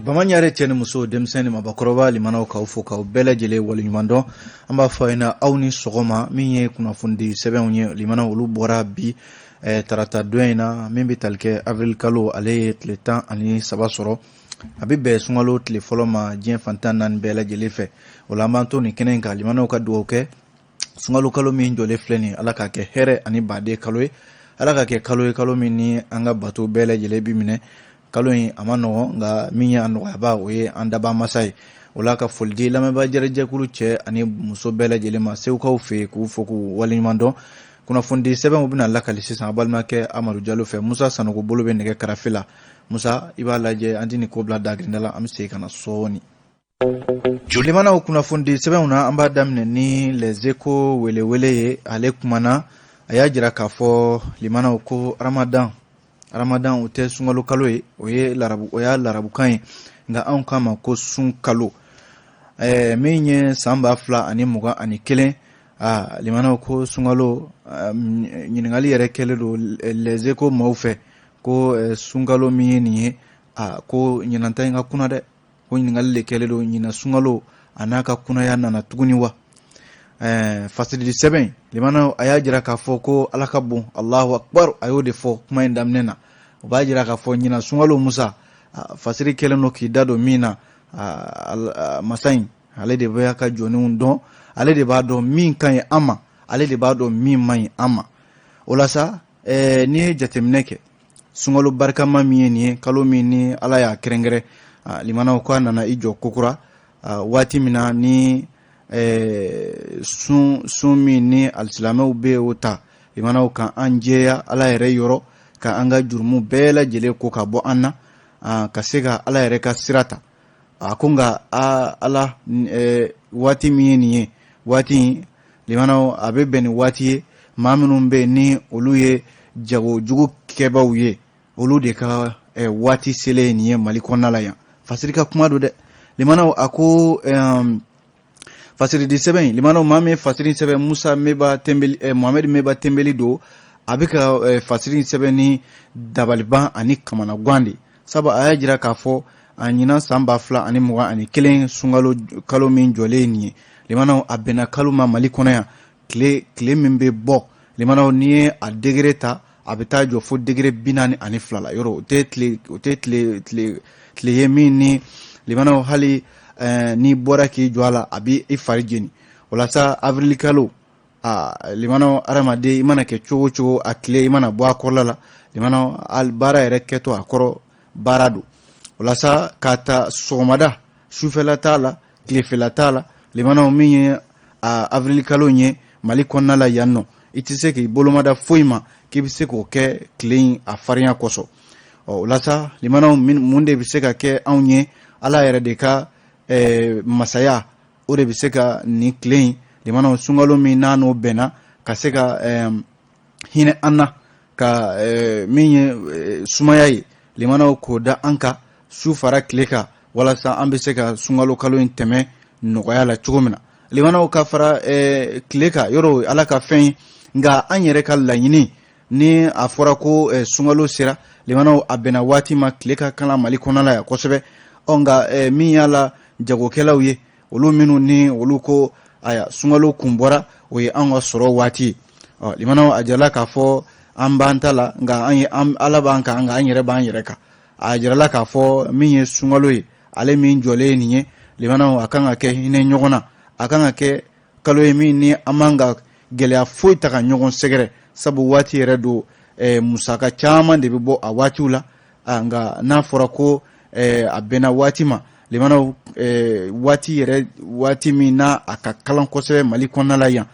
Bamaɲare cɛ ni muso, denmisɛn ni mabakɔrɔba, limanaw, k'aw fo k'aw bɛɛ lajɛlen waleɲuman dɔn. An b'a fɔ a ɲɛna, aw ni sɔgɔma. Min ye kunnafonidi sɛbɛnw ye, limanaw, olu bɔra bi tarata don in na, min bɛ tali kɛ avril kalo, ale ye tile 13 sɔrɔ, a bɛ bɛn sunkalo tile fɔlɔ ma diɲɛ fan 14 bɛɛ lajɛlen fɛ. O la, an b'an to nin kɛnɛ in kan, limanaw, ka dugawu kɛ. Sunkalo kalo min jɔlen filɛ nin, Ala k'a kɛ hɛrɛ ani baden kalo ye. Ala k'a kɛ kalo ye, kalo min ni an ka bato bɛɛ lajɛlen bi minɛ. Kalo in a ma nɔgɔn, nka min ye a nɔgɔyaba, o ye an daba masa ye. O la, ka foli di lamɛnbaa jɛrɛjɛkulu cɛ ani muso bɛɛ lajɛlen ma Segukaw fɛ yen, k'u fo k'u waleɲuman dɔn. Kunnafonidi sɛbɛnw bɛna lakali sisan a balimakɛ Amadu Jalo fɛ. Musa Sanogo bolo bɛ nɛgɛ karafe la. Musa, i b'a lajɛ, an tɛ nin ko bila dagirinda la, an bɛ segin ka na sɔɔni. Limanaw, kunnafonidi sɛbɛnw na, an b'a daminɛ ni Les Échos welewele ye. Ale kumana, a y'a jira k'a fɔ, limanaw, ko Ramadan, Ramadan, o tɛ sunkalo kalo ye, o ye larabu, o y'a larabukan ye, nka anw k'a ma ko sun kalo. Min ye san 2021, aa limanaw, ko sunkalo, ɲininkali yɛrɛ kɛlen don Les Échos maaw fɛ ko sunkalo min ye nin ye, aa ko ɲinan ta in ka kunna dɛ. Ko ɲininkali de kɛlen don, ɲinan sunkalo a n'a ka kunnaya nana tuguni wa? Fasirili sɛbɛn, limanaw, a y'a jira k'a fɔ ko Ala ka bon, Allahu akbar. A y'o de fɔ kuma in daminɛ na. O b'a jira k'a fɔ ɲinan sunkalo, Musa, fasiri kɛlen don k'i da don min na, masa in, ale de bɛ ka jɔnniw dɔn, ale de b'a dɔn min ka ɲi an ma, ale de b'a dɔn min man ɲi an ma. O la sa, n'i ye jateminɛ kɛ, sunkalo barikama min ye nin ye, kalo min ni Ala y'a kɛrɛnkɛrɛn, limanaw, k'a nana i jɔ kokura waati min na ni sun min ni alisilamɛw bɛ o ta, limanaw, ka an jɛya Ala yɛrɛ yɔrɔ, ka an ka jurumu bɛɛ lajɛlen ko ka bɔ an na, ka se ka Ala yɛrɛ ka sira ta. A ko nka Ala, waati min ye nin ye, waati in, limanaw, a bɛ bɛn ni waati ye, maa minnu bɛ yen ni olu ye jago jugu kɛbaw ye, olu de ka waati selen nin ye Mali kɔnɔna la yan. Fasiri ka kuma don dɛ, limanaw. A ko fasiridi sɛbɛn, limanaw, maa min ye fasiri sɛbɛn, Musa Meba Tembeli, Mohamed Meba Tembeli don. A bɛ ka fasiri sɛbɛn ni dabaliban ani kamanagan de, sabu a y'a jira k'a fɔ a ɲinan san 2021 sunkalo kalo min jɔlen nin ye, limanaw, a bɛnna kalo ma Mali kɔnɔ yan, tile min bɛ bɔ, limanaw, n'i ye a degré ta, a bɛ taa jɔ fo degré 42 la. Yɔrɔ o tɛ tile, o tɛ tile ye min ni, limanaw, hali n'i bɔra k'i jɔ a la, a bɛ i fari jeni. O la sa, avril kalo, aa limanaw, adamaden i mana kɛ cogo o cogo, a tile i mana bɔ a kɔrɔla la, limanaw, baara yɛrɛ kɛtɔ a kɔrɔ baara don. O la sa, k'a ta sɔgɔmada, sufɛla t'a la, tilefɛla t'a la, limanaw, min ye a avril kalo in ye Mali kɔnɔna la yan nɔ, i tɛ se k'i bolomada foyi ma k'i bɛ se k'o kɛ tile in a farinya kosɔn. Ɔ o la sa, limanaw, mun de bɛ se ka kɛ anw ye? Ala yɛrɛ de ka masaya, o de bɛ se ka nin tile in, limanaw, sunkalo min n'a n'o bɛnna, ka se ka hinɛ an na, ka min ye sumaya ye, limanaw, k'o da an kan su fara tile kan, walasa an bɛ se ka sunkalo kalo in tɛmɛ nɔgɔya la cogo min na. Limanaw, ka fara tile kan, yɔrɔ Ala ka fɛn ye, nka an yɛrɛ ka laɲini ni a fɔra ko sunkalo sera, limanaw, a bɛnna waati ma, tile ka kalan Mali kɔnɔna la yan kosɛbɛ. Ɔ nka min y'a la jagokɛlaw ye, olu minnu ni olu ko aya sunkalo kun bɔra, o ye an ka sɔrɔ waati ye. Ɔ limanaw, a jirala k'a fɔ an b'an ta la, nka an ye Ala b'an kan, nka an yɛrɛ b'an yɛrɛ kan. A jirala k'a fɔ min ye sunkalo ye, ale min jɔlen ye nin ye, limanaw, a kan ka kɛ hinɛ ɲɔgɔn na, a kan ka kɛ kalo ye min ni an man ka gɛlɛya foyi ta ka ɲɔgɔn sɛgɛrɛ, sabu waati yɛrɛ don, musaka caman de bɛ bɔ a waatiw la. Nka n'a fɔra ko a bɛnna waati ma, limanaw, waati yɛrɛ, waati min n'a a ka kalan kosɛbɛ Mali kɔnɔna la yan,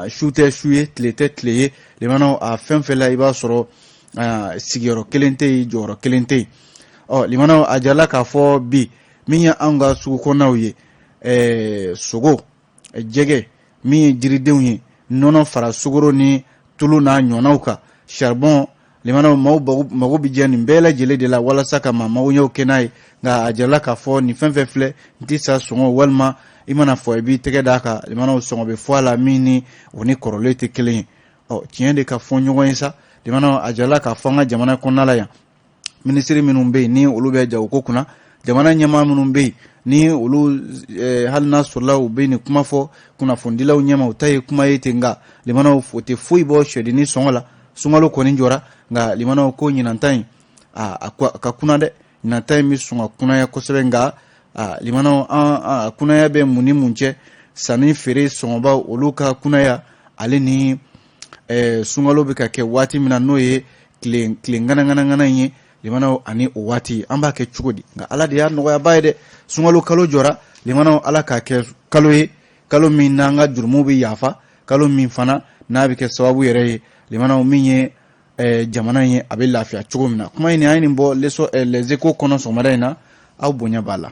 su tɛ su ye, tile tɛ tile ye, limanaw, a fɛn fɛn la, i b'a sɔrɔ sigiyɔrɔ kelen tɛ yen, jɔyɔrɔ kelen tɛ yen. Ɔ limanaw, a jirala k'a fɔ bi, min ye anw ka sugu kɔnɔnaw ye, sogo, jɛgɛ, min ye jiridenw ye, nɔnɔ fara sukaro ni tulu n'a ɲɔgɔnnaw kan, charbon, limanaw, maaw mago bɛ jɛ nin bɛɛ lajɛlen de la walasa ka maa magoɲɛw kɛ n'a ye. Nka a jirala k'a fɔ nin fɛn fɛn filɛ, n tɛ sa sɔngɔ, walima i mana fɔ i b'i tɛgɛ d'a kan, limanaw, sɔngɔ bɛ fɔ a la min ni o ni kɔrɔlen tɛ kelen ye. Ɔ tiɲɛ de ka fɔ ɲɔgɔn ye sa, limanaw, a jirala k'a fɔ an ka jamana kɔnɔna la yan, minisiri minnu bɛ yen ni olu bɛ jagoko kunna, Jamana ɲɛmaa minnu bɛ yen, ni olu hali n'a sɔrɔla u bɛ nin kuma fɔ kunnafonidilaw ɲɛma, u ta ye kuma ye ten, nka limanaw, o tɛ foyi bɔ sɛdennin sɔngɔ la. Sunkalo kɔni jɔra, nka limanaw, ko ɲinan ta in a ka kunna dɛ. Ɲinan ta in bɛ sɔn ka kunnaya kosɛbɛ, nka limanaw, a kunnaya bɛ mun ni mun cɛ? Sanni feere sɔngɔbaw, olu ka kunnaya, ale ni sunkalo bɛ ka kɛ waati min na, n'o ye tile ŋanaŋanaŋana in ye, limanaw, ani o waati an b'a kɛ cogo di? Nka Ala de y'a nɔgɔyaba ye dɛ. Sunkalo kalo jɔra, limanaw, Ala k'a kɛ kalo ye, kalo min n'an ka jurumu bɛ yafa, kalo min fana n'a bɛ kɛ sababu yɛrɛ ye, limanaw, min ye jamana in ye, a bɛ lafiya cogo min na. Kuma in, an ye nin bɔ Les Échos kɔnɔ sɔgɔmada in na. Aw bonya b'a la.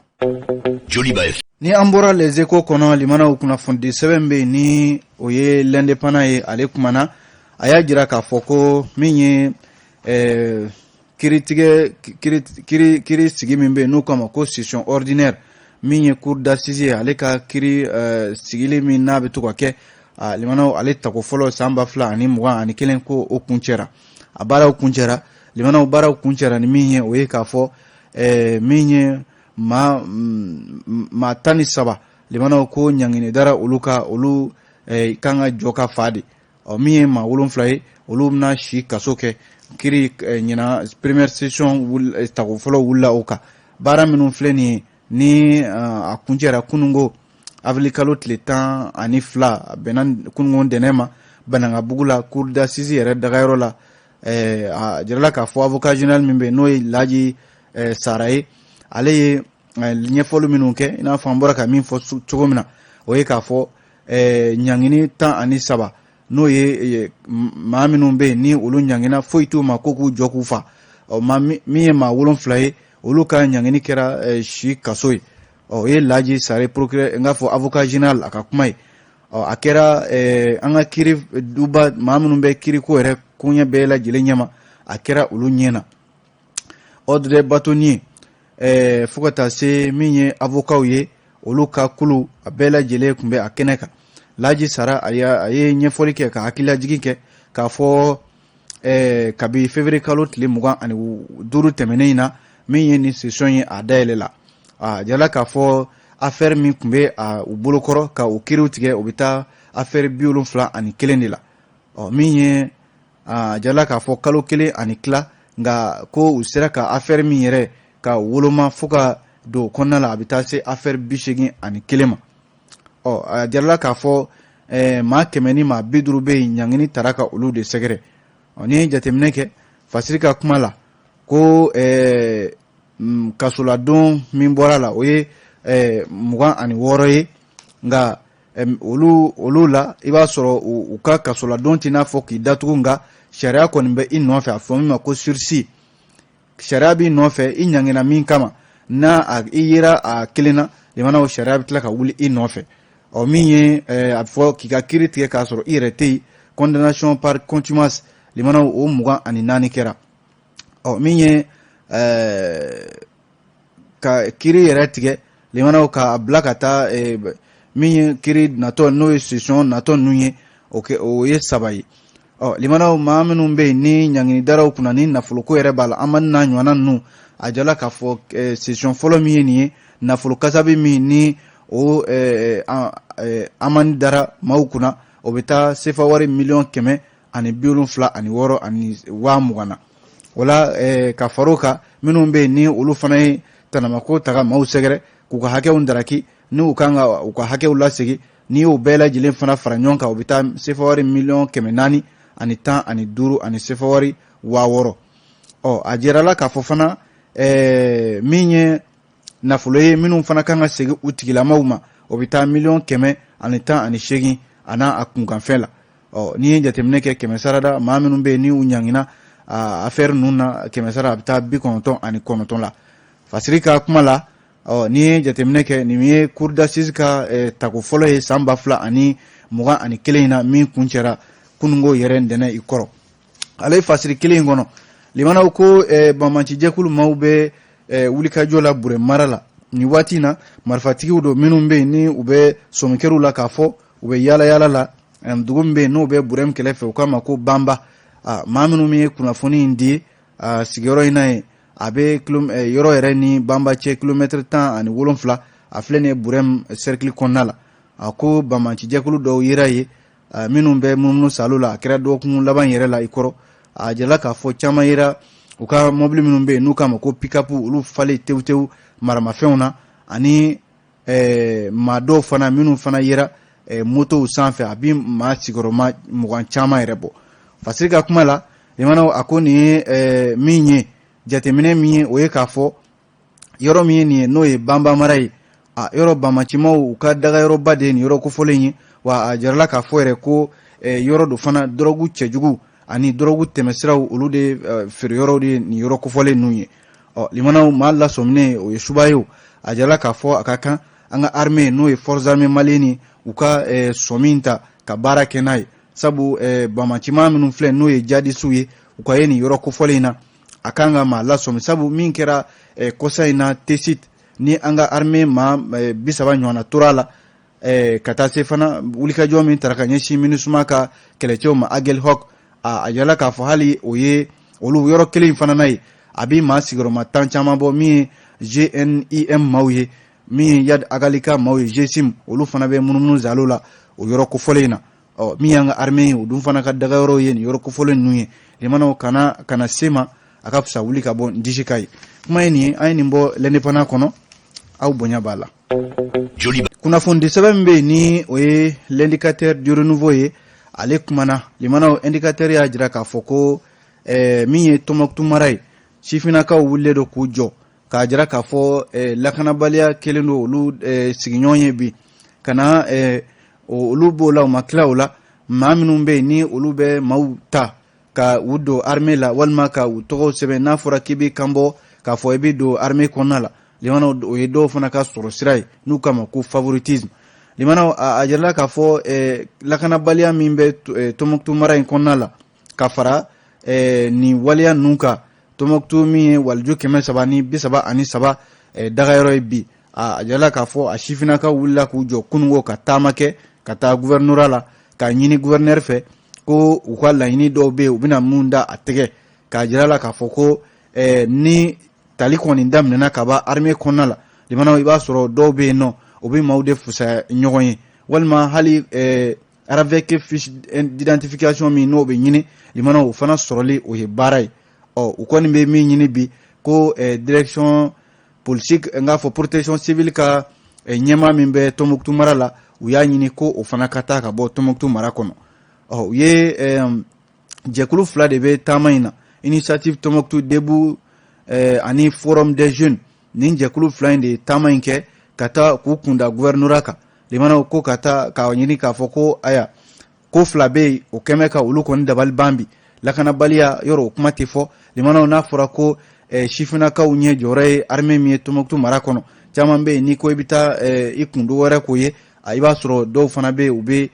Ni an bɔra Les Échos kɔnɔ, limanaw, kunnafonidi sɛbɛn bɛ yen, ni o ye L'Indépendant ye. Ale kumana, a y'a jira k'a fɔ ko min ye kiiritigɛ kiiri sigi min bɛ yen, n'u k'a ma ko session ordinaire, min ye cour d'assises ye, ale ka kiiri sigili min n'a bɛ to ka kɛ, limanaw, ale tako fɔlɔ san 2021, ko o kuncɛra, a baaraw kuncɛra. Limanaw, baaraw kuncɛra ni min ye, o ye k'a fɔ min ye maa 13, limanaw, ko ɲangini dara olu kan, olu kan ka jɔ ka fa de. Ɔ, min ye maa wolonfila ye, olu bɛna si kaso kɛ. Kiri ɲinan première session tako fɔlɔ wulila o kan. Baara minnu filɛ nin ye, ni a kuncɛra kunungo avril kalo tile 12, a bɛnna kunungo ntɛnɛn ma, Banankabugu la, cour d'assises yɛrɛ dagayɔrɔ la. A jirala k'a fɔ avocat général min bɛ yen, n'o ye Laji Sara ye, ale ye ɲɛfɔli minnu kɛ, i n'a fɔ an bɔra ka min fɔ cogo min na, o ye k'a fɔ ɲangini 13, n'o ye maa minnu bɛ yen, ni olu ɲangina, foyi t'u ma ko k'u jɔ k'u fa. Ɔ, maa min ye maa wolonfila ye, olu ka ɲangini kɛra si kaso ye. Ɔ, o ye Laji Sare, procureur, n k'a fɔ avocat général, a ka kuma ye. Ɔ, a kɛra an ka kiiri duba maa minnu bɛ kiiriko yɛrɛ koɲɛ bɛɛ lajɛlen ɲɛma, a kɛra olu ɲɛ na. Ordre des bâtonniers, fo ka taa se min ye avocat ye, olu ka kulu, a bɛɛ lajɛlen tun bɛ a kɛnɛ kan. Laji Sara, a ye ɲɛfɔli kɛ ka hakililajigin kɛ k'a fɔ kabi février kalo tile 25 tɛmɛnen in na, min ye nin session ye, a dayɛlɛ la, a jala k'a fɔ affaire min tun bɛ u bolokɔrɔ ka o kiiriw tigɛ, o bɛ taa affaire 71 de la. Ɔ, min ye a jala k'a fɔ kalo kelen ani tila, nka ko u sera ka affaire min yɛrɛ ka woloma fo ka don kɔnɔna la, a bɛ taa se affaire 81 ma. Ɔ, a jirala k'a fɔ maa 100 ni maa 50 bɛ yen, ɲangini tara ka olu de sɛgɛrɛ. Ɔ, n'i ye jateminɛ kɛ fasiri ka kuma la, ko kasoladon min bɔra la, o ye 26 ye. Nka olu la, i b'a sɔrɔ u ka kasoladon t'i n'a fɔ k'i datugu, nka sariya kɔni bɛ i nɔfɛ, a fɔ min ma ko sursis. Sariya b'i nɔfɛ, i ɲangina min kama, n'a i yera a kelen na, limanaw, sariya bɛ tila ka wuli i nɔfɛ. Ɔ, min ye a bɛ fɔ k'i ka kiiri tigɛ k'a sɔrɔ i yɛrɛ tɛ yen, condamnation par contumace, limanaw, o 24 kɛra. Ɔ, min ye ka kiiri yɛrɛ tigɛ, limanaw, k'a bila ka taa min ye kiiri natɔ, n'o ye session natɔ ninnu ye, o kɛ, o ye saba ye. Ɔ, limanaw, maa minnu bɛ yen ni ɲangini daraw kunna, ni nafoloko yɛrɛ b'a la, an n'a ɲɔgɔnna ninnu, a jala k'a fɔ session fɔlɔ min ye nin ye, nafolo kasabi min ni o amende dara maaw kunna, o bɛ taa sefa wari 176,200,000 na. O la, ka far'o kan, minnu bɛ yen ni olu fana ye tanamako ta ka maaw sɛgɛrɛ k'u ka hakɛw daraki, n'u kan ka u ka hakɛw lasegin, n'i y'o bɛɛ lajɛlen fana fara ɲɔgɔn kan, o bɛ taa sefa wari 415,000 ani sefa wari 6000. Ɔ, a jirala k'a fɔ fana min ye nafolo ye minnu fana kan ka segin u tigilamaw ma, o bɛ taa 118,000 a n'a a kunkanfɛn la. Ɔ, n'i ye jateminɛ kɛ kɛmɛ sarada, maa minnu bɛ yen ni u ɲangina affaire ninnu na, kɛmɛ sara, a bɛ taa 99 la, fasiri ka kuma la. Ɔ, n'i ye jateminɛ kɛ, nin ye cour d'assises ka tako fɔlɔ ye san 2021 in na, min kuncɛra kununko yɛrɛ ntɛnɛn i kɔrɔ. Ale fasiri kelen in kɔnɔ, limanaw, ko banbaacijɛkulu maaw bɛ wulikajɔ la Burɛ mara la nin waati in na. Marifatigiw don minnu bɛ yen ni u bɛ sɔmikɛriw la k'a fɔ u bɛ yaala yaala la dugu min bɛ yen n'o bɛ Burɛmu kɛrɛfɛ, u k'a ma ko Banba. Maa minnu ye kunnafoni in di sigiyɔrɔ in na ye. A bɛ yɔrɔ yɛrɛ ni Banba cɛ kilomɛtiri 17, a filɛ nin ye Burɛmu cercle kɔnɔna la. A ko banbaacijɛkulu dɔw yera yen minnu bɛ munumunu saalo la. A kɛra dɔgɔkun laban yɛrɛ la i kɔrɔ. A jirala k'a fɔ caman yera u ka mɔbili minnu bɛ yen n'u k'a ma ko pick-up, olu falen tewu tewu maramafɛnw na, ani maa dɔw fana minnu fana yera motow sanfɛ. A bɛ maa sigiyɔrɔma 20 caman yɛrɛ bɔ. Fasiri ka kuma la, limanaw, a ko nin ye min ye, jateminɛ min ye, o ye k'a fɔ yɔrɔ min ye nin ye, n'o ye Banba mara ye, a yɔrɔ banbaancimaw u ka dagayɔrɔba de ye nin yɔrɔ kofɔlen ye. Wa a jirala k'a fɔ yɛrɛ ko yɔrɔ don fana, dɔrɔgu cɛjugu ani dɔrɔgu tɛmɛsiraw, olu de feere yɔrɔw de ye nin yɔrɔ kofɔlen ninnu ye. Ɔ limanaw, maa lasɔminen o ye suba ye. A jirala k'a fɔ a ka kan an ka armée, n'o ye forces armées maliennes, u ka sɔmi ta ka baara kɛ n'a ye, sabu banbaancimaa minnu filɛ, n'o ye jadisiw ye, u ka ye nin yɔrɔ kofɔlen in na, a kan ka maa lasɔmi, sabu min kɛra kɔsa in na Tesit ni an ka armée maa 30 ɲɔgɔnna tora a la, ka taa se fana wulikajɔ min tara ka ɲɛsin MINUSMA ka kɛlɛcɛw ma Aguelhok, a jirala k'a fɔ hali o ye olu yɔrɔ kelen in fana na ye, a bɛ maa sigiyɔrɔma 10 caman bɔ. Min ye JNIM maaw ye, min ye Iyad Ag Ghali ka maaw ye, GSIM, olu fana bɛ munumunu zalo la o yɔrɔ kofɔlen in na. Ɔ min y'an ka armée ye, o dun fana ka dagayɔrɔw ye nin yɔrɔ kofɔlen ninnu ye. Limanaw, kana se ma, a ka fisa wuli ka bɔ n disi ka ye. Kuma ye nin ye, an ye nin bɔ L'Indépendant kɔnɔ, aw bonya b'a la. Kunnafonidi sɛbɛn min bɛ yen, ni o ye L'Indicateur du Renouveau ye, ale kumana. Limanaw, Indicateur y'a jira k'a fɔ ko min ye Tɔnbɔkutu mara ye, sifinnakaw wulilen don k'u jɔ k'a jira k'a fɔ lakanabaliya kɛlen don olu sigiɲɔgɔn ye bi. Ka na olu b'o la, u ma tila o la, maa minnu bɛ yen ni olu bɛ maaw ta ka u don armée la walima ka u tɔgɔw sɛbɛn, n'a fɔra k'i bɛ kan bɔ k'a fɔ i bɛ don armée kɔnɔna la, limanaw, o ye dɔw fana ka sɔrɔ sira ye n'u k'a ma ko favoritisme. Limanaw, a jirala k'a fɔ lakanabaliya min bɛ Tɔnbɔkutu mara in kɔnɔna la, ka fara nin waleya ninnu kan, Tɔnbɔkutu min ye waliju 333 dagayɔrɔ ye bi, a jirala k'a fɔ a sifinnakaw wulila k'u jɔ kununko ka taama kɛ ka taa gouvernorat la k'a ɲini gouverneur fɛ ko u ka laɲini dɔw bɛ yen, u bɛna mun da a tɛgɛ, k'a jira la k'a fɔ ko ni tali kɔni daminɛna ka ban armée kɔnɔna la, limanaw, i b'a sɔrɔ dɔw bɛ yen nɔ, o bɛ maaw de fusaya ɲɔgɔn ye, walima hali RAVEC fiche d'identification min n'o bɛ ɲini, limanaw, o fana sɔrɔli o ye baara ye. Ɔ u kɔni bɛ min ɲini bi, ko direction politique, n k'a fɔ protection civile ka ɲɛmaa min bɛ Tɔnbɔkutu mara la, u y'a ɲini ko o fana ka taa ka bɔ Tɔnbɔkutu mara kɔnɔ. Ɔ u ye jɛkulu fila de bɛ taama in na, Initiative Tɔnbɔkutu Debout ani Forum des Jeunes. Nin jɛkulu fila in de ye taama in kɛ ka taa k'u kunda gouvernorat kan. Limanaw, ko ka taa k'a ɲini k'a fɔ ko aya ko fila bɛ yen, o kɛmɛ ka olu kɔni dabali ban bi. Lakanabaliya yɔrɔ, o kuma tɛ fɔ. Limanaw, n'a fɔra ko sifinnakaw ɲɛ jɔyɔrɔ ye armée min ye Tɔnbɔkutu mara kɔnɔ, caman bɛ yen, n'i ko i bɛ taa i kun dɔ wɛrɛ k'o ye, i b'a sɔrɔ dɔw fana bɛ yen, u bɛ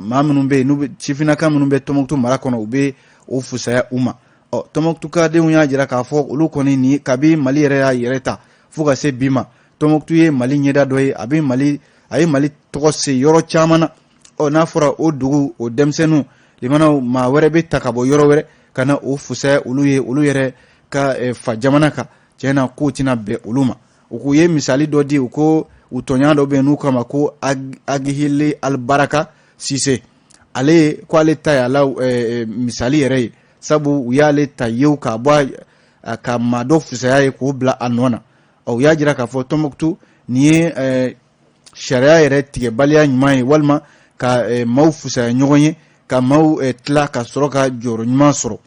maa minnu bɛ yen n'u bɛ sifinnaka minnu bɛ Tɔnbɔkutu mara kɔnɔ, u bɛ o fusaya u ma. Ɔ Tɔnbɔkutukadenw y'a jira k'a fɔ olu kɔni ni kabi Mali yɛrɛ y'a yɛrɛ ta fo ka se bi ma, Tɔnbɔkutu ye Mali ɲɛda dɔ ye, a bɛ Mali, a ye Mali tɔgɔ se yɔrɔ caman na. Ɔ n'a fɔra o dugu o denmisɛnninw, limanaw, maa wɛrɛ bɛ ta ka bɔ yɔrɔ wɛrɛ ka na o fusaya olu ye olu yɛrɛ ka fa jamana kan, tiɲɛ na k'o tɛna bɛn olu ma. U k'u ye misali dɔ di, u ko u tɔɲɔgɔn dɔ bɛ yen n'u k'a ma ko Agihili Alibaraka Sise, ale ko ale ta y'a la misali yɛrɛ ye, sabu u y'ale ta yew k'a bɔ ka maa dɔ fusaya ye k'o bila a nɔ na. Ɔ u y'a jira k'a fɔ Tɔnbɔkutu nin ye sariya yɛrɛ tigɛbaliya ɲuman ye, walima ka maaw fusaya ɲɔgɔn ye, ka maaw tila ka sɔrɔ ka jɔyɔrɔ ɲuman sɔrɔ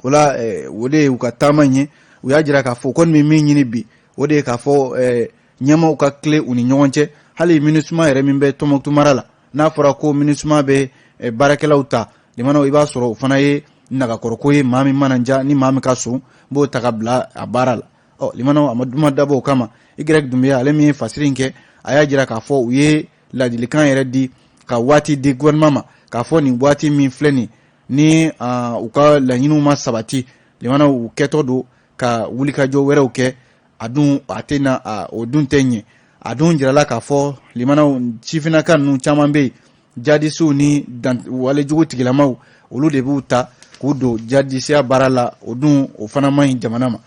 o la. O de ye u ka taama in ye. U y'a jira k'a fɔ kɔni bɛ min ɲini bi, o de ye k'a fɔ ɲɛmaaw ka tile u ni ɲɔgɔn cɛ. Hali MINUSMA yɛrɛ min bɛ Tɔnbɔkutu mara la, n'a fɔra ko MINUSMA bɛ baarakɛlaw ta, limanaw, i b'a sɔrɔ o fana ye nagakɔrɔko ye. Maa min mana ja ni maa min ka surun, b'o ta ka bila a baara la. Ɔ limanaw, a ma duma dabɔ o kama. Y Dunbiya, ale min ye fasiri in kɛ, a y'a jira k'a fɔ u ye ladilikan yɛrɛ di ka waati di gouvernement ma, k'a fɔ nin waati min filɛ nin ni u ka laɲiniw ma sabati, limanaw, u kɛtɔ don ka wulikajɔ wɛrɛw kɛ. A dun a tɛ na, o dun tɛ ɲɛ. A dun jirala k'a fɔ, limanaw, sifinnaka ninnu caman bɛ yen, jadisiw ni walejugu tigilamaw, olu de b'u ta k'u don jadisiya baara la. O dun, o fana man ɲi jamana ma.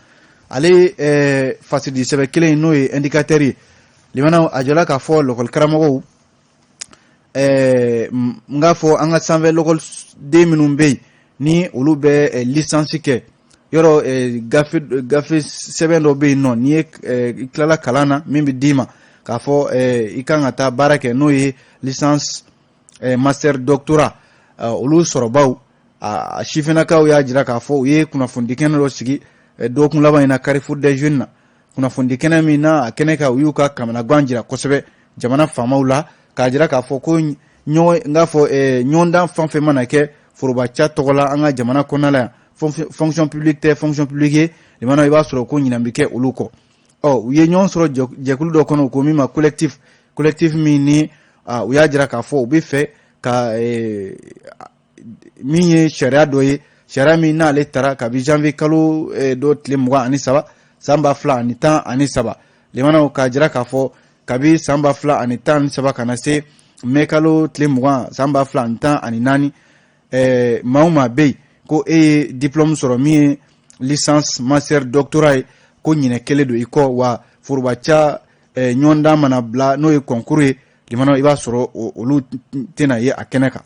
Ale fasidi sɛbɛn kelen n'o ye Indicateur ye, limanaw, a jɔla k'a fɔ lɔkɔlikaramɔgɔw, n k'a fɔ an ka sanfɛ lɔkɔliden minnu bɛ yen, ni olu bɛ licence kɛ yɔrɔ, gafe sɛbɛn dɔ bɛ yen nɔ, n'i ye i tilala kalan na, min bɛ d'i ma k'a fɔ i kan ka taa baara kɛ, n'o ye licence, master, doctorat, olu sɔrɔbaw, a sifinnakaw y'a jira k'a fɔ u ye kunnafonidi kɛnɛ dɔ sigi dɔgɔkun laban in na Carrefour des Jeunes na. Kunnafonidi kɛnɛ min na, a kɛnɛ kan, u y'u ka kamanagan jira kosɛbɛ jamana faamaw la, k'a jira k'a fɔ ko ɲɔgɔn, n k'a fɔ ɲɔgɔndan fɛn fɛn mana kɛ forobaca tɔgɔ la an ka jamana kɔnɔna la yan, fonction publique tɛ fonction publique ye, limana, i b'a sɔrɔ ko ɲinan bɛ kɛ olu kɔ. Ɔ, u ye ɲɔgɔn sɔrɔ jɛkulu dɔ kɔnɔ, u ko min ma collectif. Collectif min ni u y'a jira k'a fɔ u bɛ fɛ ka min ye sariya dɔ ye, sariya min n'ale tara kabi janvier kalo dɔ tile 23 san 2013. Limanaw, k'a jira k'a fɔ kabi san 2013 ka na se mɛ kalo tile 20 san 2014, maa o maa bɛ yen ko e ye diplôme sɔrɔ min ye licence, master, doctorat ye, ko ɲinɛ kelen don i kɔ wa forobaca ɲɔgɔndan mana bila, n'o ye concours ye, limanaw, i b'a sɔrɔ olu tɛna ye a kɛnɛ kan.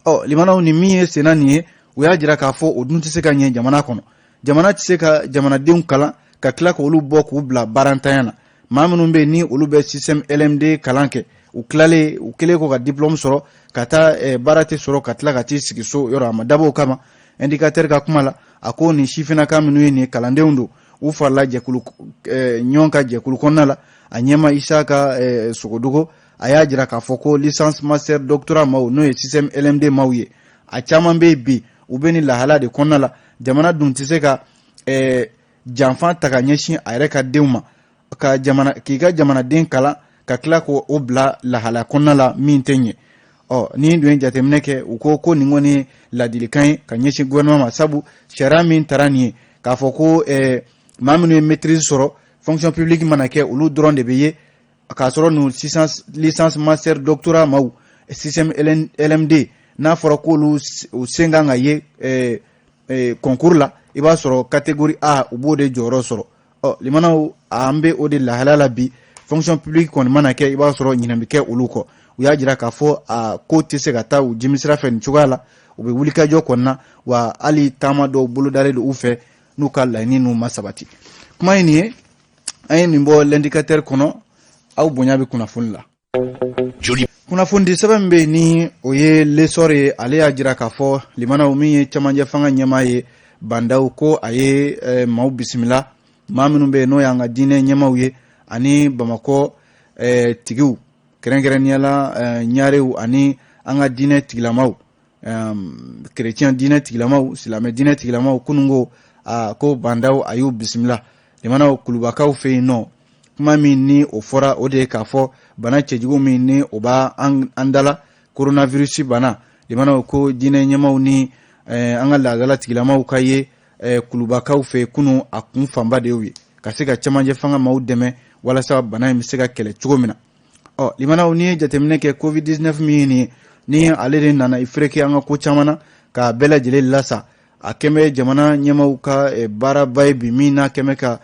Ɔ, limanaw, ni min ye senna nin ye, u y'a jira k'a fɔ o dun tɛ se ka ɲɛ jamana kɔnɔ. Jamana tɛ se ka jamanadenw kalan ka tila k'olu bɔ k'u bila baarantanya na. Maa minnu bɛ yen, ni olu bɛ système LMD kalan kɛ, u tilalen, u kɛlen kɔ ka diplôme sɔrɔ ka taa, baara tɛ sɔrɔ, ka tila ka t'i sigi so yɔrɔ, a ma dabɔ o kama. Indicateur ka kuma la, a ko nin sifinnaka minnu ye nin kalandenw don, u farala jɛkulu ɲɔgɔn ka jɛkulu kɔnɔna la, a ɲɛma Isaka Sogodogo. A y'a jira k'a fɔ ko licence, master, doctorat maaw, n'o ye système LMD maaw ye, a caman bɛ yen bi, u bɛ nin lahala de kɔnɔna la. Jamana dun tɛ se ka janfa ta ka ɲɛsin a yɛrɛ ka denw ma, ka jamana k'i ka jamanaden kalan ka tila k'o bila lahala kɔnɔna la min tɛ ɲɛ. Ɔ, ni dun ye jateminɛ kɛ, u ko ko nin kɔni ye ladilikan ye ka ɲɛsin gouvernement ma, sabu sariya min taara nin ye k'a fɔ ko maa minnu ye maîtrise sɔrɔ, fonction publique mana kɛ, olu dɔrɔn de bɛ ye, k'a sɔrɔ ninnu licence, master, doctorat maaw, système LMD, n'a fɔra k'olu u sen kan ka ye concours la, i b'a sɔrɔ catégorie A, u b'o de jɔyɔrɔ sɔrɔ. Ɔ, limanaw, an bɛ o de lahala la bi. Fonction publique kɔni mana kɛ, i b'a sɔrɔ ɲinɛ bɛ kɛ olu kɔ. U y'a jira k'a fɔ a ko tɛ se ka taa u jimi sira fɛ nin cogoya la. U bɛ wulikajɔ kɔni na wa, hali taama dɔw bolodalen don u fɛ n'u ka laɲini ninnu ma sabati. Kuma ye nin ye, an ye nin bɔ L'Indicateur kɔnɔ. Aw bonya bɛ kunnafoni la. Kunnafonidi sɛbɛn min bɛ yen, ni o ye L'Essor ye, ale y'a jira k'a fɔ, limanaw, min ye cɛmancɛ fanga ɲɛmaa ye, Bah N'Daw, ko a ye maaw bisimila, maa minnu bɛ yen, n'o y'an ka diinɛ ɲɛmaaw ye ani Bamakɔ tigiw, kɛrɛnkɛrɛnnenya la ɲarew ani an ka diinɛ tigilamaw, kerecɛn diinɛ tigilamaw, silamɛ diinɛ tigilamaw. Kununko a ko Bah N'Daw a y'u bisimila, limanaw, Kulubakaw fɛ yen nɔ. Kuma min ni o fɔra, o de ye k'a fɔ bana cɛjugu min ni o b'a an dala, coronavirus bana, limanaw, ko diinɛ ɲɛmaw ni an ka laadala tigilamaw ka ye Kulubakaw fɛ kunun, a kun fanba de y'o ye, ka se ka cɛmancɛ fanga maaw dɛmɛ walasa bana in bɛ se ka kɛlɛ cogo min na. Ɔ, limanaw, n'i ye jateminɛ kɛ, Covid 19 min ye nin ye, ni ale de nana i fereke an ka ko caman na k'a bɛɛ lajɛlen lasa, a kɛn bɛ jamana ɲɛmaw ka baaraba ye bi min n'a kɛn bɛ ka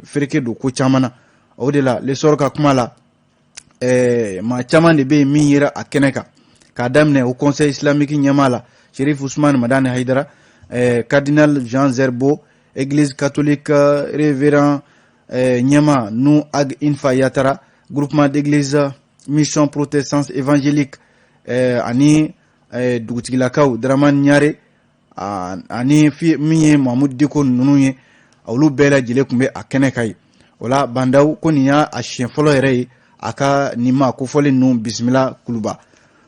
fereke don ko caman na. O de la, L'Essor ka kuma la, maa caman de bɛ yen min yera a kɛnɛ kan, k'a daminɛ au Conseil islamique ɲɛmaa la, Chérif Ousmane Madani Haidara, cardinal Jean Zerbo, Église catholique révérend ɲɛmaa Nu Ag Infa Yatara, groupement d'église mission protestante évangélique, ani dugutigilakaw Dramane Ɲare ani min ye Mamudu Diko ninnu ye, olu bɛɛ lajɛlen tun bɛ a kɛnɛ kan yen. O la, Bah N'Daw ko nin y'a a siɲɛ fɔlɔ yɛrɛ ye a ka nin maa kofɔlen ninnu bisimila Kuluba.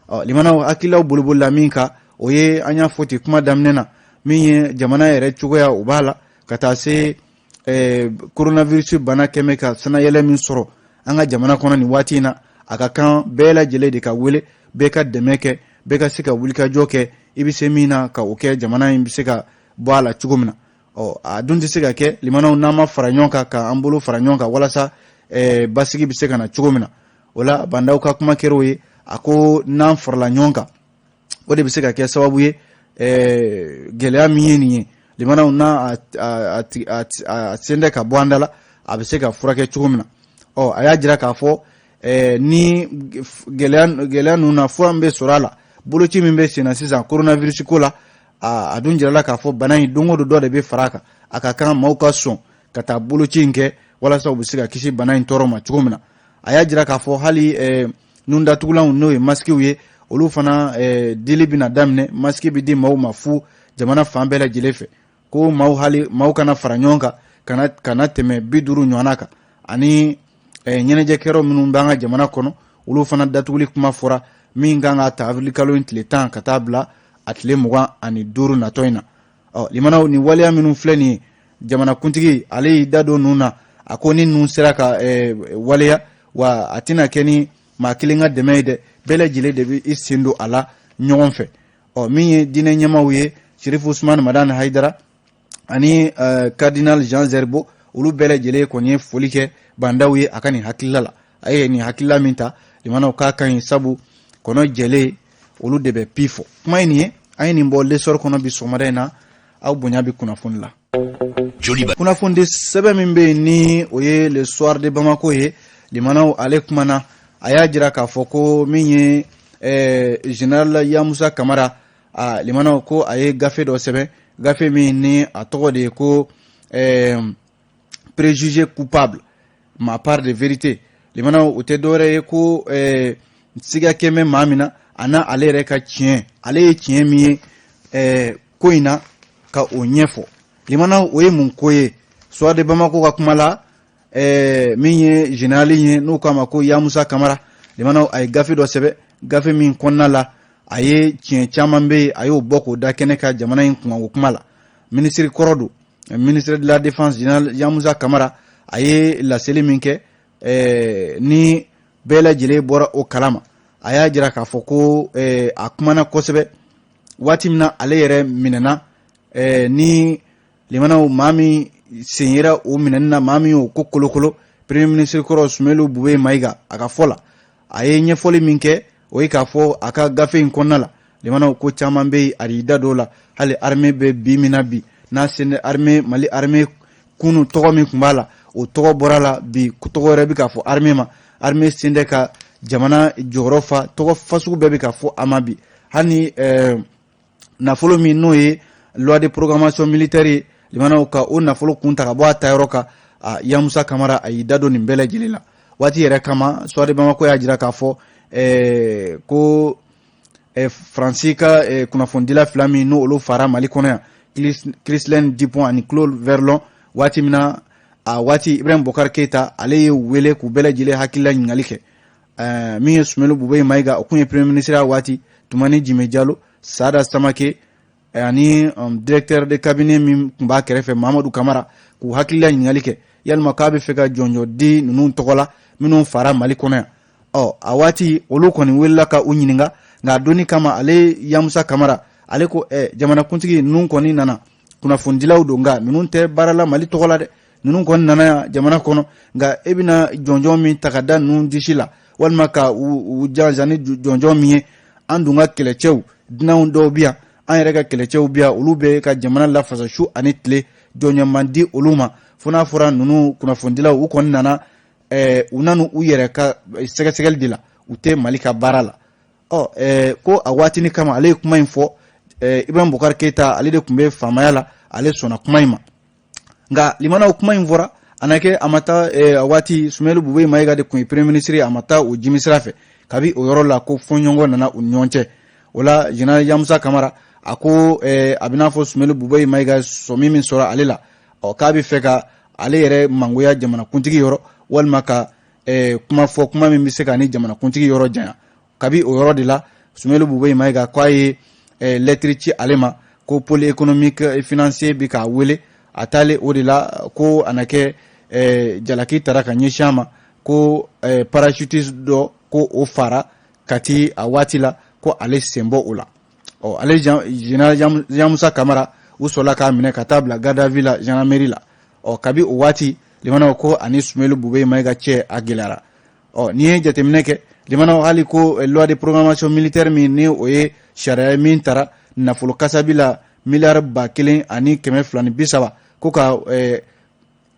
Ɔ, limanaw, hakililaw bolibolila min kan, o ye an y'a fɔ ten kuma daminɛ na, min ye jamana yɛrɛ cogoya o b'a la ka taa se coronavirus bana kɛmɛ ka sanayɛlɛ min sɔrɔ an ka jamana kɔnɔ nin waati in na, a ka kan bɛɛ lajɛlen de ka wele, bɛɛ ka dɛmɛ kɛ, bɛɛ ka se ka wulikajɔ kɛ, i bɛ se min na ka o kɛ, jamana in bɛ se ka bɔ a la cogo min na. Ɔ, a dun tɛ se ka kɛ, limanaw, n'an ma fara ɲɔgɔn kan, k'an bolo fara ɲɔgɔn kan walasa basigi bɛ se ka na cogo min na. O la, Bah N'Daw ka kuma kɛra o ye. A ko n'an farala ɲɔgɔn kan, o de bɛ se ka kɛ sababu ye gɛlɛya min ye nin ye, Limanaw, n'a a sen tɛ ka bɔ an da la, a bɛ se ka furakɛ cogo min na. Ɔ, a y'a jira k'a fɔ ni gɛlɛya ninnu na, fura min bɛ sɔrɔ a la, boloci min bɛ senna sisan coronavirus ko la, a dun jirala k'a fɔ bana in, don o don dɔ de bɛ fara a kan. A ka kan maaw ka sɔn ka taa boloci in kɛ walasa u bɛ se ka kisi bana in tɔɔrɔ ma cogo min na. A y'a jira k'a fɔ hali nun datugulanw, n'o ye masikiw ye, olu fana dili bɛna daminɛ. Masiki bɛ di maaw ma fu jamana fan bɛɛ lajɛlen fɛ, ko maaw, hali maaw kana fara ɲɔgɔn kan, kana tɛmɛ 50 ɲɔgɔnna kan. Ani ɲɛnajɛkɛyɔrɔ minnu b'an ka jamana kɔnɔ, olu fana datuguli kuma fɔra, min kan ka ta avril kalo in tile 10 ka taa bila a tile 25 natɔ in na. Ɔ, limanaw, nin waleya minnu filɛ nin ye, jamanakuntigi ale y'i da don ninnu na. A ko ni ninnu sera ka waleya, wa a tɛna kɛ ni maa kelen ka dɛmɛ ye dɛ, bɛɛ lajɛlen de bɛ i sen don a la ɲɔgɔn fɛ. Ɔ, min ye diinɛ ɲɛmaaw ye, Sirifu Usumani Madani Hayidara ani Cardinal Jean Zerbo, olu bɛɛ lajɛlen kɔni ye foli kɛ Bah N'Daw ye a ka nin hakilila la. A ye nin hakilila min ta, limanaw, k'a ka ɲi, sabu kɔnɔ jɛlen, olu de bɛ pi fɔ. Kuma ye nin ye, an ye nin bɔ L'Essor kɔnɔ bi sɔgɔmada in na. Aw bonya bɛ kunnafoni la. Kunnafoni sɛbɛn min bɛ yen, ni o ye Le Soir de Bamako ye, limanaw, ale kumana, a y'a jira k'a fɔ ko min ye général Yamusa Kamara, a limanaw, ko a ye gafe dɔ sɛbɛn, gafe min ni a tɔgɔ de ye ko Préjugé coupable, ma part de vérité. Limanaw, o tɛ dɔwɛrɛ ye ko siga kɛ bɛ maa min na, a n'a ale yɛrɛ ka tiɲɛ, ale ye tiɲɛ min ye ko in na, ka o ɲɛfɔ. Limanaw, o ye mun ko ye? Soir de Bamako ka kuma la, min ye général ye, n'u k'a ma ko Yamusa Kamara, limanaw, a ye gafe dɔ sɛbɛn, gafe min kɔnɔna la, a ye tiɲɛ caman bɛ yen, a y'o bɔ k'o da kɛnɛ kan jamana in kunkanko kuma la. Minisiri kɔrɔ don, ministre de la Défense, général Yamusa Kamara, a ye laseli min kɛ ni bɛɛ lajɛlen bɔra o kalama, a y'a jira k'a fɔ ko a kumana kosɛbɛ waati min na ale yɛrɛ minɛna. Ni limanaw, maa min sen yera o minɛni na, maa min y'o ko kolokolo, premier ministre kɔrɔ Sumelu Bube Mayiga, a ka fɔ la, a ye ɲɛfɔli min kɛ, o ye k'a fɔ a ka gafe in kɔnɔna la, limanaw, ko caman bɛ yen, a y'i da dɔw la. Hali armée bɛ bi min na bi, n'a sen armée, Mali armée, kunu tɔgɔ min tun b'a la, o tɔgɔ bɔra la, bi tɔgɔ wɛrɛ bɛ k'a fɔ armée ma. Armée sen tɛ ka jamana jɔyɔrɔ fa, tɔgɔ fasugu bɛɛ bɛ ka fɔ a ma bi. Hali ni nafolo min n'o ye loi de programmation militaire ye, limanaw, ka o nafolo kun ta ka bɔ a tayɔrɔ kan, a Yamusa Kamara, a y'i da don nin bɛɛ lajɛlen la. Waati yɛrɛ kama, Soir de Bamako y'a jira k'a fɔ ko Faransi ka kunnafonidila fila min n'olu fara Mali kɔnɔ yan, Chrislaine Dupont ani Claude Verlon, waati min na, a waati Ibrahim Bokar Keita, ale ye wele k'u bɛɛ lajɛlen hakilila ɲininkali kɛ. Min ye Sumelu Bube Mayiga, o kun ye premier ministre ya waati, Tumani Jime Jalo, Sada Samake ani directeur de cabinet min tun b'a kɛrɛfɛ, Mamadu Kamara, k'u hakilila ɲininkali kɛ, yalima k'a bɛ fɛ ka jɔnjɔn di ninnu tɔgɔ la minnu fara Mali kɔnɔ yan. Ɔ, a waati olu kɔni wulila ka u ɲininka, nka a donni kama, ale Yamusa Kamara, ale ko jamanakuntigi, ninnu kɔni nana, kunnafonidilaw don, nka ninnu tɛ baara la Mali tɔgɔ la dɛ. Ninnu kɔni nana yan jamana kɔnɔ, nka e bɛna jɔnjɔn min ta ka da ninnu disi la, walima ka u jansa ni jɔnjɔn min ye, an dun ka kɛlɛcɛw, dunanw dɔw bi yan, an yɛrɛ ka kɛlɛcɛw bi yan, olu bɛ ka jamana lafasa su ani tile, jɔnjɔn man di olu ma. Fo n'a fɔra ninnu kunnafonidilaw, u kɔni nana, u nana u yɛrɛ ka sɛgɛsɛgɛli de la, u tɛ Mali ka baara la. Ɔ, ko a waatini kama, ale ye kuma in fɔ. Ibrahim Bokar Keita, ale de tun bɛ faamaya la, ale sɔnna kuma in ma. Nka limanaw, kuma in fɔra, a na kɛ a ma taa. A waati Sumelu Bube Mayiga de tun ye premier ministre ye, a ma taa o jimi sira fɛ. Kabi o yɔrɔ la, ko fɔɲɔgɔnkɔ nana u ni ɲɔgɔn cɛ. O la, général Yamusa Kamara, a ko a bɛna fɔ Sumelu Bube Mayiga sɔmi min sɔrɔ ale la, ɔ, k'a bɛ fɛ ka ale yɛrɛ mangoya jamanakuntigi yɔrɔ, walima ka kuma fɔ, kuma min bɛ se ka ni jamanakuntigi yɔrɔ janya. Kabi o yɔrɔ de la, Sumelu Bube Mayiga k'a ye lɛtiri ci ale ma ko Pôle économique et financier bɛ k'a wele. A taalen o de la, ko a na kɛ jalaki tara ka ɲɛsin a ma, ko parachutiste dɔ ko o fara Kati a waati la, ko ale sen bɔ o la. Ɔ, ale général Yamusa Kamara, u sɔrɔla k'a minɛ ka taa bila garde à vue la gendarmerie la. Ɔ, kabi o waati, limanaw, ko ani Sumelu Bube Mayiga cɛ, a gɛlɛyara. Ɔ, n'i ye jateminɛ kɛ, limanaw, hali ko loi de programmation militaire min ni o ye sariya ye min tara nafolo kasabi la. Miliyari 1230 ko ka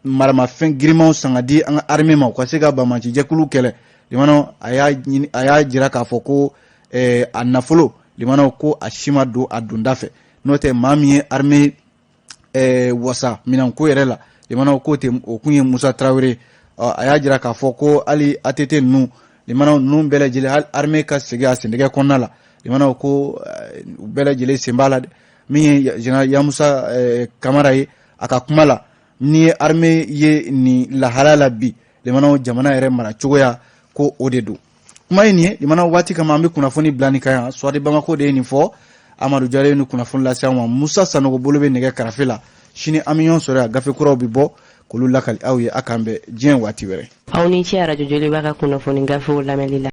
maramafɛn girinmanw san ka di an ka armée ma, u ka se ka banbaacijɛkulu kɛlɛ. Limanaw, a y'a jira k'a fɔ ko a nafolo, limanaw, ko a si ma don a donda fɛ. N'o tɛ, maa min ye armée wasa minɛnko yɛrɛ la, limanaw, k'o tɛ, o kun ye Musa Tarawele. A y'a jira k'a fɔ ko hali ATT ninnu, limanaw, ninnu bɛɛ lajɛlen, hali armée ka segin a sendɛgɛ kɔnɔna la, limanaw, ko u bɛɛ lajɛlen sen b'a la dɛ. Min ye général Yamusa Kamara ye, a ka kuma la, n'i ye armée ye nin lahala la bi, limanaw, jamana yɛrɛ mara cogoya ko o de don. Kuma ye nin ye, limanaw, waati kama an bɛ kunnafoni bila nin kan yan. Soir de Bamako de ye nin fɔ. Amadu Jalo ye nin kunnafoni lase an ma. Musa Sanogo bolo bɛ nɛgɛ karafe la. Sini an bɛ ɲɔgɔn sɔrɔ yan, gafe kuraw bɛ bɔ k'olu lakali aw ye. A k'an bɛn diɲɛ waati wɛrɛ. Aw ni ce Arajo Joliba ka kunnafoni gafew lamɛnli la.